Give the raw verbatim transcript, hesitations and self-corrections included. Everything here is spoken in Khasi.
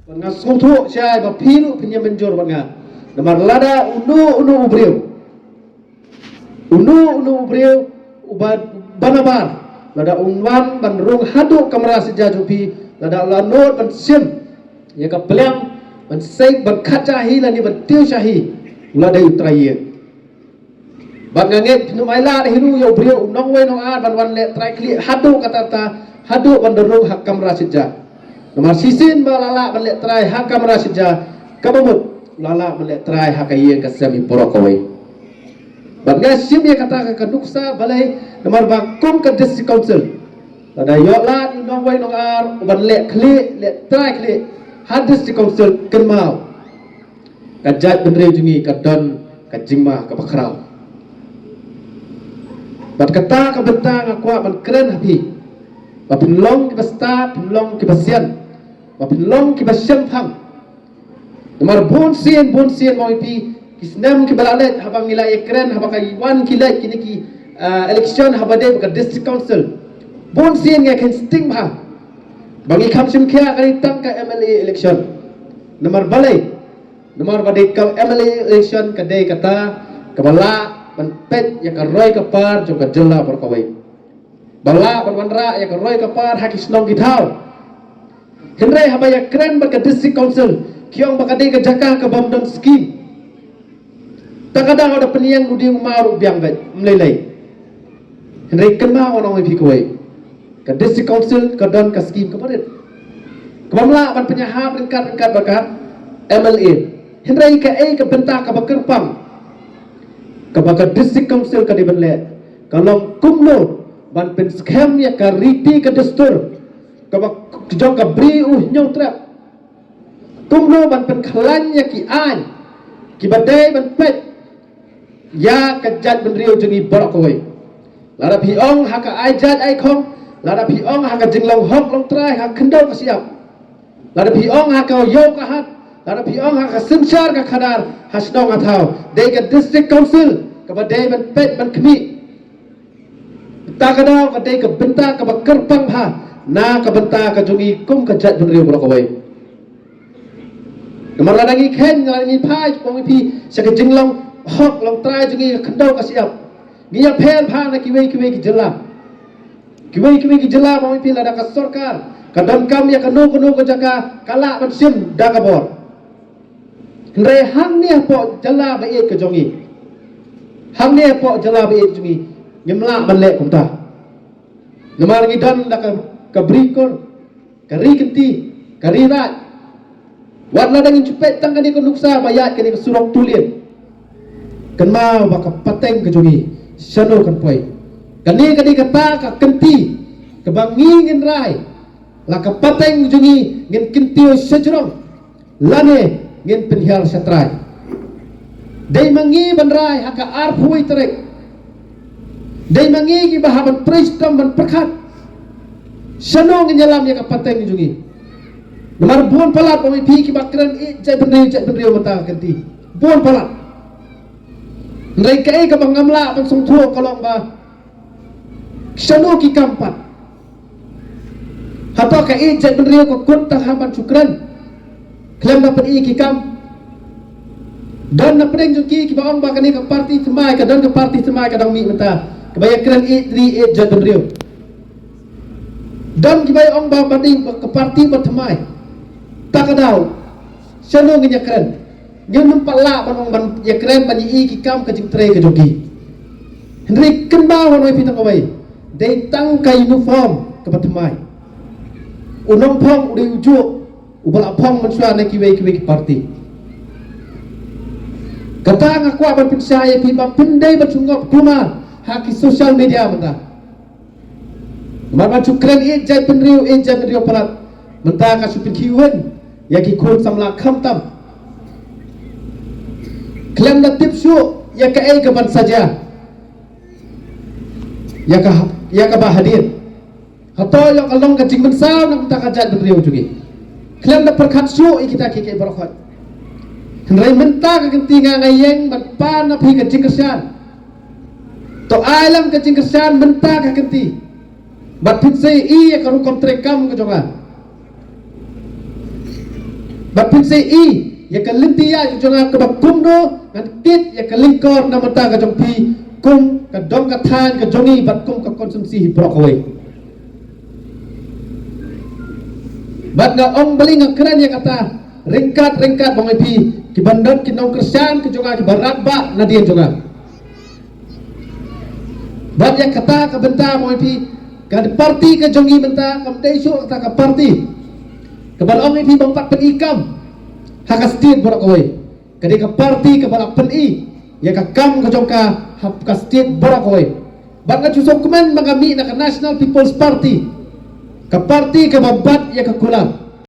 Nga sngewthuh shai ba phi ruh phin ïa mynjur bad nga. Namar lada uno uno u briew, uno uno u briew uba, ba nabar, lada un wan ban rung haduh kamra sitja jong phi, lada u la nud ban shim ïa ka pliang, ban sait, ban khat sha hi lane ban tiew sha hi, u la dei u trai ïing. Bad nga ngeit phin ym ailad hi ruh ïa u briew u nongwei nongar ban wan leh trai khlieh haduh katta katta, haduh ban da rung ha kamra sitja. Namar shisien ba la lah ban leh trai ha kamra sitja, kaba mut la lah ban leh trai ha ka ïing ka sem baroh kawei. Bad nga shim ïa kata ka, ka nuksa balei, namar ba kum ka District Council, lada ïoh lad ïa u nongwei nongar u ban leh khlieh, leh trai khlieh ha District Council, kynmaw ka jaitbynriew jong ngi ka don ka jingma kaba khraw. Bad kata ka bynta nga kwah ban kren ha phi, ba phin long kiba stad, phin long kiba sian, ba phin long kiba shemphang. Namar bun sien, bun sien mo ïa phi, ki snem kiba la leit, haba ngi la ïakren, haba ka wan ki leit kine ki, ah, election, haba dei bad ka District Council, bun sien nga khein sting bha ba ngi kham shim khia kane tang ka M L A election. Namar balei? Namar ba dei ka M L A election ka dei kata kaba lah ban peit ïa ka roi ka par jong ka jylla baroh kawei, ba lah ban wanrah ïa ka roi ka par ha ki shnong ki thaw. Hynrei haba ïakren bad ka District Council, ki ong ba ka dei ka jaka kabym don skim. Ta ka daw da pynïeng u dieng u maw ruh biang beit, ym lei lei. Hynrei kynmaw, nga ong ïa phi kawei, ka District Council ka don ka skim kaba rit, kabym lah ban pynïahap ryngkat ryngkat bad ka M L A. Hynrei kaei ka bynta kaba kyrpang kaba ka District Council ka dei ban leh, ka long kumno ban pynskhem ïa ka riti ka dustur kaba jong ka Bri U Hynñiewtrep. Kumno ban pynkhlaiñ ïa ki aiñ kiba dei ban peit ïa ka jaitbynriew jong ngi baroh kawei. Lada phi ong ha ka ai jait ai khong, lada phi ong ha ka jinglong hok long trai ha khyndew ka shyiap, lada phi ong ha ka ïew ka hat, lada phi ong ha ka synshar ka khadar ha shnong ha thaw, dei ka District Council kaba dei ban peit ban khmih. Ta ka daw ka dei ka bynta kaba kyrpang bha na ka bynta ka jong ngi kum ka jaitbynriew baroh kawei. Namar lada ngi kheiñ, lada ngi phai, ong ïa phi, sha ka jinglong hok long trai jong ngi ha khyndew ka shyiap, ngi ïapher bha na kiwei kiwei ki jylla. Kiwei kiwei ki jylla, ong ïa phi, lada ka sorkar ka donkam ïa kano kano ka jaka, ka lah ban shim da ka bor. Hynrei hangne hapoh jylla ba ïeit ka jong ngi, hangne hapoh jylla ba ïeit jong ngi, ngim lah ban leh kumta. Namar ngi don da ka, ka bri kur, ka ri kynti, ka ri raid. Wat lada ngin shu peit tang kane ka nuksa ba ïaid kane ka surok tulien, kynmaw ba ka pateng ka jong ngi shano kan poi. Kane ka dei kata ka kynti kaba ngi ngin rai, la ka pateng jong ngi ngin kyntiew sha jrong lane ngin pynhiar sha trai. Dei ma ngi ban rai ha ka arphew tarik. Dei ma ngi kiba hap ban trei shitom ban pyrkhat shano ngin ïalam ïa ka pateng jong ngi. Namar bun palat, ong ïa phi, kiba kren ïeit jaitbynriew, jaitbynriew mynta ka kynti, bun palat. Hynrei kaei kaba ngam lah ban sngewthuh ka long ba shano ki kam pat. Hato ka ïeit jaitbynriew ka kut tang ha ban shu kren khlem da pyni ki kam? Don na pdeng jong ki kiba ong ba kane ka parti thymmai, ka don ka parti thymmai ka dang mih mynta, kaba ïakren ïeit ri ïeit jaitbynriew. Don kiba ong ba, ba dei ka parti ba thymmai. Ta ka daw shano ngin ïakren? Ngim pat lah ban ong ban ïakren ban ïohi ki kam ka jingtrei ka jong ki. Hynrei kynmaw, wan ong ïa phi tang kawei, dei tang ka uniform kaba thymmai. U nongphong u dei u juh uba la phong mynshuwa na kiwei kiwei ki parti. Kata nga kwah ban pynshai ïa phi ba phin dei ban shu ngop kulmar ha ki social media mynta. Namar ban shu kren ïeit jaitbynriew, ïeit jaitbynriew palat, mynta ka shu pynkhih win ïa ki khun samla khamtam. Khlem da tip shuh ïa kaei ka ban sa jia ïa ka, ïa kaba hadien. Hato ïoh ka long ka jingmynsaw na ka bynta ka jaitbynriew jong ngi? Khlem da pyrkhat shuh ïa kita kiei kiei baroh khoit. Hynrei mynta ka kynti nga, nga ïeng ban pan na phi ka jingkyrshan. To ai lang ka jingkyrshan mynta ka kynti. Bad phin sa ïohi ïa ka rukom treikam ka jong nga. Bad phin sa ïohi ïa ka lynti ïaid jong nga kaba kumno ngan kit ïa ka lyngkor na bynta ka jong phi kum ka dong ka thaiñ ka jong ngi bad kum ka constituency hi baroh kawei. Bad nga ong balei nga kren ïa kata ryngkat ryngkat ba ong ïa phi, ki ban don ki nongkyrshan ka jong nga kiba radbah nadien jong nga. Bad ïa kata ka bynta ba ong ïa phi, ka parti ka jong ngi mynta kam dei shuh kata ka parti kaba la ong ïa phi ba ym pat pyni kam ha ka state baroh kawei. Ka dei ka parti kaba la pyni ïa ka kam ka jong ka ha ka state baroh kawei. Bad nga ju sngewkmen ba nga mih na ka National People's Party, ka parti kaba bat ïa ka kular.